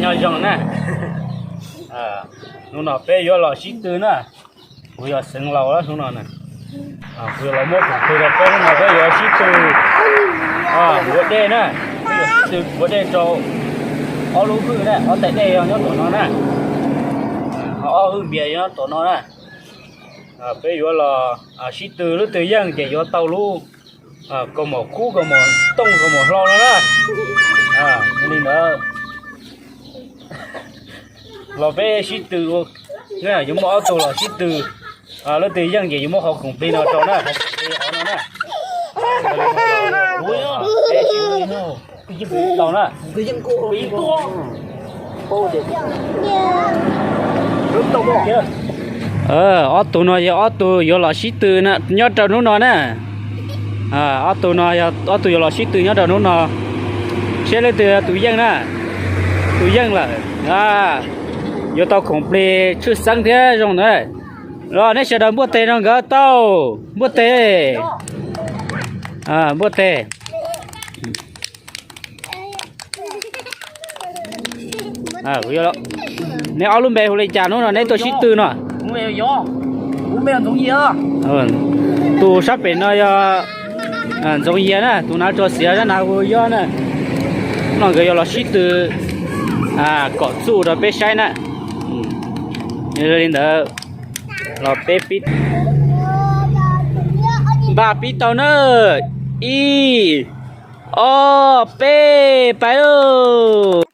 Nyob zoo na, hnub no peb yuav los sib tw na. Kuv yog xeev laus hnub no na, kuv yuav los muab khoom plig rau peb hnub no peb yuav sib tw. Npuav dej na, peb yuav sib tw npuav dej rau ob lub hwj na, ob tais dej yog nyob tom no na, ho ob hwj npias yog nyob tom no na. Peb yuav los sib tw, leej twg yeej ces yuav tau lub kaus mom kub, kaus mom tooj, kaus mom hlau no na. Li ntawd los peb sib tw, yuav muaj ob tug los sib tw, leej twg yeej ces yuav muab qhov khoom plig no rau na, qhov khoom plig hauv no na. Peb sib tw na. Ob tug no yog ob tug yuav los sib tw nyob rau hnub no na. Ob tug no yog ob tug yuav los sib tw nyob rau hnub no, seb leej twg tus yeej na. Tus yeej lawm yuav tau khoom plig tshwj xeeb thiab zoo ntawd. Los nej sawv daws npuaj teg rau nkawd tau. Npuaj teg, npuaj teg. Nej ob lub npe hu li cas hnub no neb tuaj sib tw no? Tus sab pem no yog Ntxoov Yias na, tus nav tso xiav sab nav hu Yob na. No nkawd yuav los sib tw kom txuj rau peb saib na. Yog li ntawd los peb pib, npaj pib tau na. Ib, ob, peb, pais lauj.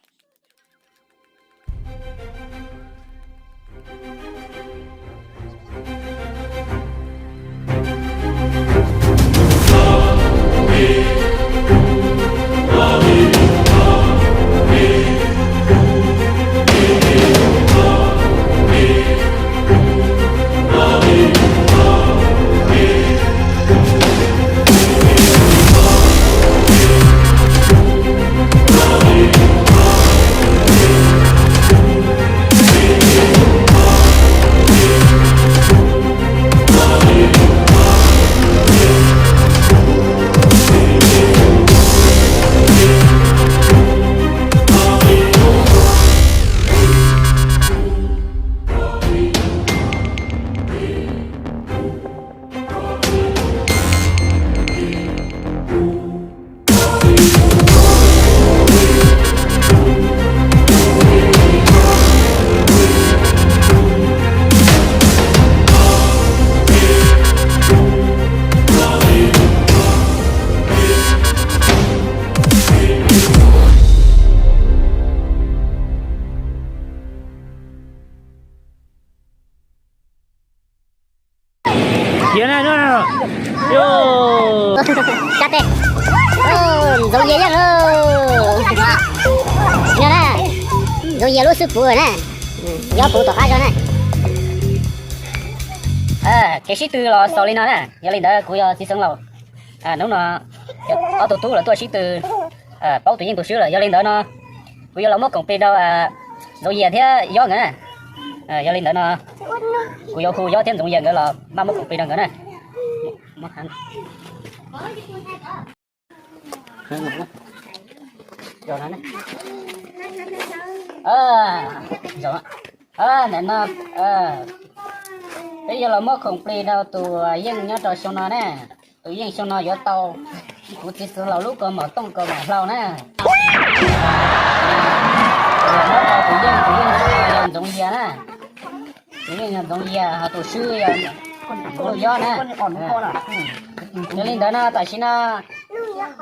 Cia na, no, no, no. Yo. Sab tes. Ntxoov Yias yeej lauj. No na, Ntxoov Yias lub xub puv na, nyob puv tom qab zog na. Kev sib tw los xaus li no na, yog li ntawd kuv yog txiv xeev laus. Hnub no ob tug tub lawv tuaj sib tw, paub tus yeej tus swb lawm, yog li ntawd no kuv yuav los muab khoom plig rau Ntxoov Yias thiab Yob nkawd na. Yog li ntawd no kuv yuav hu Yob thiab Ntxoov Yias nkawd los maj muab khoom plig rau nkawd na. Ntawm no peb yuav los muab khoom plig rau tus yeej nyob rau xyoo no na. Tus yeej xyoo no yuav tau kuv txiv xeev laus lub kaus mom tooj kaus mom hlau na. Los muab rau tus yeej, tus yeej xyoo no yog Ntxoov Yias na. Tus yeej yog Ntxoov Yias, ho tus swb yog Yob na. Yog li ntawd no tam sim no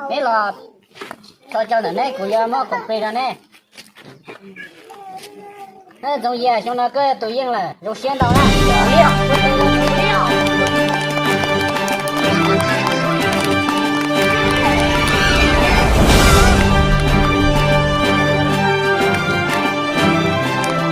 neb los txhos caug ntawm neb, kuv yuav muab khoom plig rau neb. Ntxoov Yias, xyoo no koj yog tus yeej lawm, zoo siab ntau na.